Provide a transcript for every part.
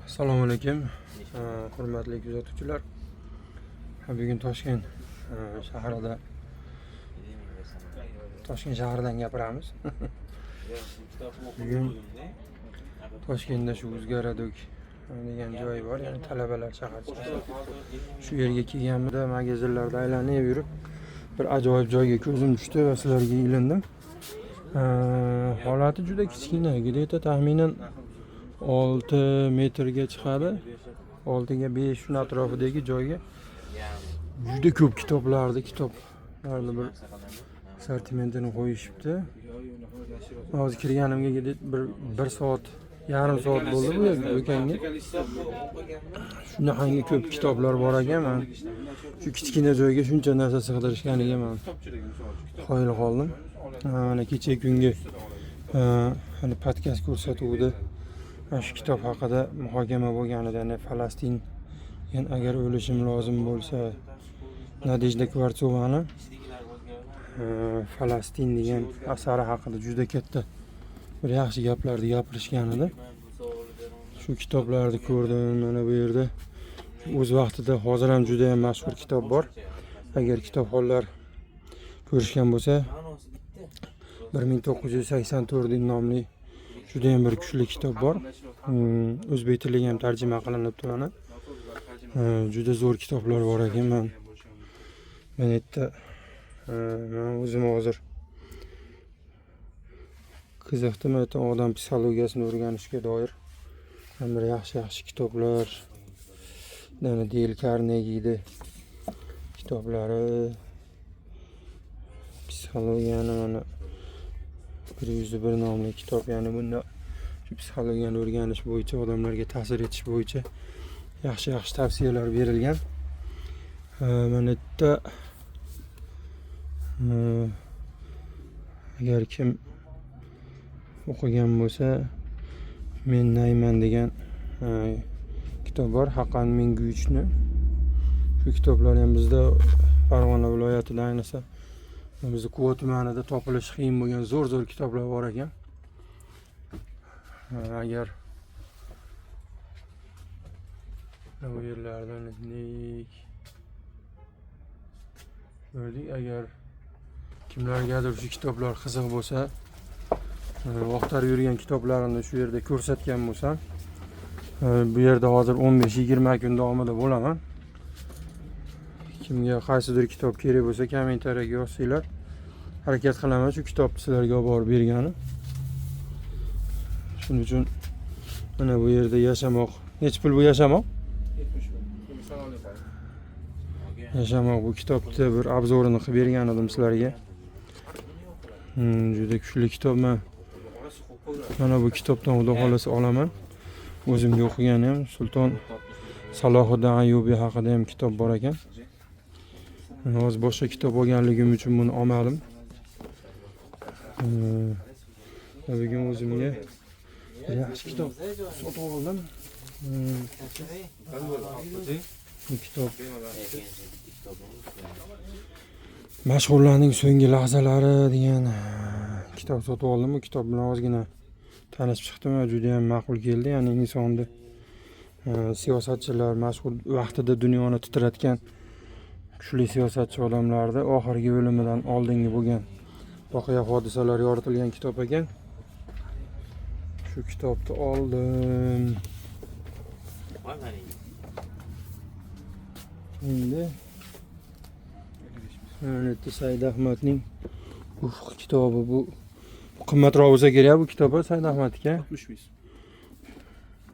Assalomu alaykum, hurmatli kuzatuvchilar. Bugun Toshkent shahrida, Toshkent shahridan gapiramiz. Bugun Toshkentda shu Uzgaradok degan joy bor, ya'ni talabalar shaharchasi. Shu yerga kelganimda magazinlarda aylanib yurib, bir ajoyib joyga ko'zim tushdi va sizlarga ilindim. Holati juda kichkina, где-то taxminan 6 metrga chiqadi. 6 ga 5 shuni atrofidagi joyga juda ko'p kitoblarni bir assortimentini qo'yishibdi. Hozir kirganimga где-то bir soat, yarim soat bo'ldi bu yerga do'konga. Shunaqangi ko'p kitoblar bor ekan, man shu kichkina joyga shuncha narsa sig'dirishganiga man qoyil qoldim. Mana kecha kungi hani podkast ko'rsatuvida mana shu kitob haqida muhokama bo'lgan edi. Ya'ni Falastin, yani agar o'lishim lozim bo'lsa, Nadejda Kvartsovani Falastin degan asari haqida juda katta bir yaxshi gaplarni gapirishgan edi. Shu kitoblarni ko'rdim mana bu yerda. O'z vaqtida, hozir ham juda ham mashhur kitob bor. Agar kitobxonlar ko'rishgan bo'lsa, 1984 nomli juda ham bir kuchli kitob bor. O'zbek tiliga ham tarjima qilinibdi mana. Juda zo'r kitoblar bor ekan. Man yerda man o'zim hozir qiziqdim, это odam psixologiyasini o'rganishga doir ham bir yaxshi-yaxshi kitoblar. Mana Deyl Karnegini kitoblari, psixologiyani mana 101 nomli kitob, ya'ni bunda shu psixologiyani o'rganish bo'yicha, odamlarga ta'sir etish bo'yicha yaxshi-yaxshi tavsiyalar berilgan. Mana yerda agar kim o'qigan bo'lsa, Men Nayman degan kitob bor, Haqan Minguychni. Shu kitoblar ham bizda Farg'ona viloyatida, ayniqsa bizni Quva tumanida topilishi qiyin bo'lgan zo'r-zo'r kitoblar bor ekan. Agar bu yerlardan ko'rdik, agar kimlargadir shu kitoblar qiziq bo'lsa, axtarib yurgan kitoblarimni shu yerda ko'rsatgan bo'lsam, bu yerda hozir 15-20 kun davomida bo'laman. Kimga qaysidir kitob kerak bo'lsa, kommentariyaga yozsanglar, harakat qilaman shu kitobni sizlarga olib borib bergani. Shuning uchun mana bu yerda yashamoq. Necha pul bu yashamoq? 70 ming. Salom alaykum. Yashamoq, bu kitobni bir обзор ini qilib bergan edim sizlarga. Juda kuchli kitob. Man mana bu kitobdan xudo xohlasa olaman. O'zimga o'qigan ham Sulton Salohiddin Ayyubiy haqida ham kitob bor ekan. Hozir boshqa kitob olganligim uchun buni olmadim. Bugun o'zimga yaxshi kitob sotib oldim. Bu kitob Mashhurlarning so'nggi lahzalari degan kitob sotib oldim. Bu kitob bilan ozgina tanishib chiqdim va juda ham ma'qul keldi. Ya'ni insonni siyosatchilar, mashhur vaqtida dunyoni titratgan kuchli siyosatchi odamlarni oxirgi o'limidan oldingi bo'lgan voqea hodisalar yoritilgan kitob ekan. Shu kitobni oldim. Endi mana yerda Said Ahmadning Ufq kitobi, bu qimmatroq bo'lsa kerak bu kitob, Said Ahmadniki. 60 ming.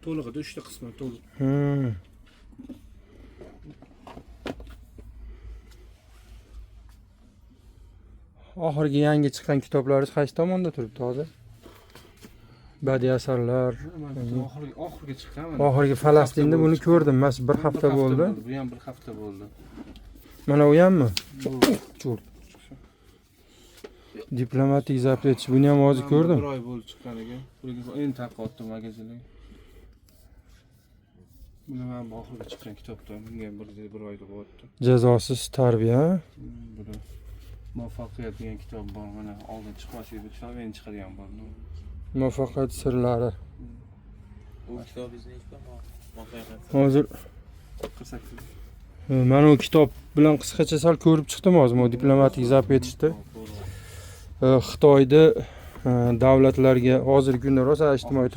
To'lig'ida 3 ta qismi to'liq. Oxirgi yangi chiqqan kitoblaringiz qaysi tomonda turibdi hozir? Badiiy asarlar. Oxirgi chiqqan. Oxirgi Falastinda buni ko'rdim. Mana bir hafta bo'ldi. Bu ham bir hafta bo'ldi. Mana u hammi? Cho'rt. Diplomatik zabt etish. Buni ham hozir ko'rdim. Bir oy bo'ldi chiqqaniga. Endi tarqatdi magazinlarga. Buni ham oxirgi chiqqan kitobdan. Bunga ham bir oyda bo'lyapti. Jazosiz tarbiya. Buni Muvaffaqiyat degan kitob bor. Mana oldin chiqmas edi bu kitob, endi chiqadigan bo'ldi. Muvaffaqiyat sirlari. Bu kitobingizni nechi pul muvaffaqiyat? Hozir 48. Mana bu kitob bilan qisqacha sal ko'rib chiqdim hozir, bu diplomatik zabt etishdi. Xitoyda davlatlarga hozirgi kunda rosa ijtimoiy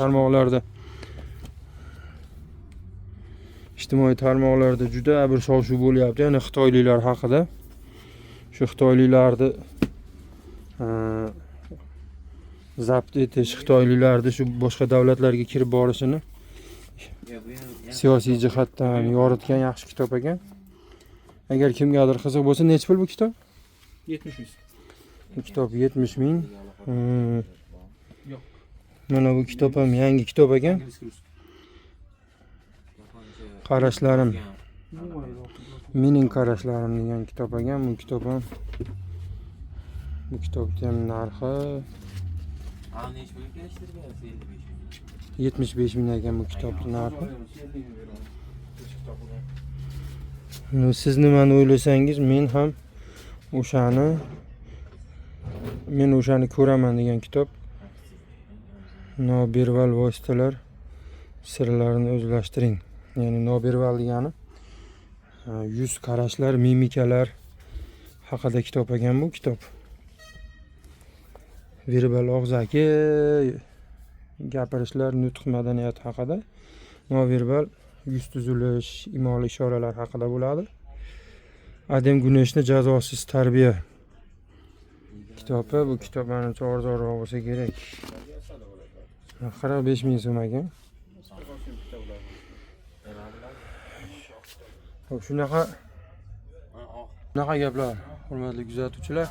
tarmoqlarda juda bir shov-shuv bo'lyapti, ya'ni xitoyliklar haqida. Shu xitoyliklarni zabt etish, xitoyliklarni shu boshqa davlatlarga kirib borishini siyosiy jihatdan yoritgan yaxshi kitob ekan. Agar kimgadir qiziq bo'lsa, nechi pul bu kitob? 70 yuz. Bu kitob 70 ming. Yo'q. Mana bu kitob ham yangi kitob ekan. Ingliz, rus. Qarashlarim. Mening qarashlarim degan kitob ekan. Bu kitob ham, bu kitobni ham narxi A, nechi pulga kelishtirgansiz? 55 ming. 75 ming ekan bu kitobni narxi. 50 ming beraman. Hech kitob bo'lgan. Siz nimani o'ylasangiz, men ham o'shani, men o'shani ko'raman degan kitob. Nonverbal vositalar sirlarini o'zlashtiring. Ya'ni nonverbal degani yuz qarashlar, mimikalar haqida kitob ekan bu kitob. Verbal, og'zaki gapirishlar, nutq madaniyati haqida. Nonverbal yuz tuzilish, imoli ishoralar haqida bo'ladi. Adem Guneshni "Jazosiz tarbiya" kitobi. Bu kitob manimcha arzonroq bo'lsa kerak. 45 ming so'm ekan. Xo'p, shunaqa gaplar, hurmatli kuzatuvchilar.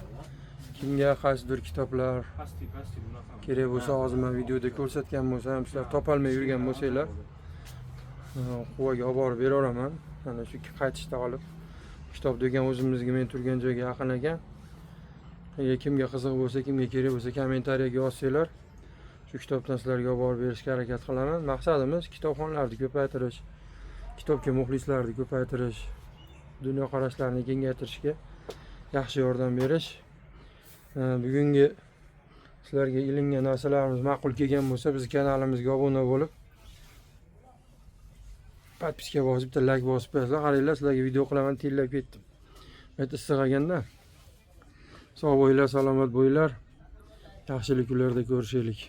Kimga qaysidir kitoblar Pasti, pasti bunaqa. kerak bo'lsa, hozir man videoda ko'rsatgan bo'lsam, sizlar topolmay yurgan bo'lsanglar, Quvaga olib borib beraveraman. Mana shu qaytishda olib, kitob degan o'zimizga, men turgan joyga yaqin ekan. Agar kimga qiziq bo'lsa, kimga kerak bo'lsa, kommentariyaga yozsanglar, shu kitobdan sizlarga olib borib berishga harakat qilaman. Maqsadimiz kitobxonlarni ko'paytirish, kitobga muxlislarni ko'paytirish, dunyoqarashlarni kengaytirishga yaxshi yordam berish. Bugungi sizlarga ilingan narsalarimiz ma'qul kelgan bo'lsa, bizni kanalimizga obuna bo'lib, подписка bosib, bitta layk bosib qo'yasizlar. Qaranglar, sizlarga video qilaman, terlab ketdim. Bu issiq ekanda. Sog' bo'linglar, salomat bo'linglar. Yaxshilik kunlarda ko'rishaylik.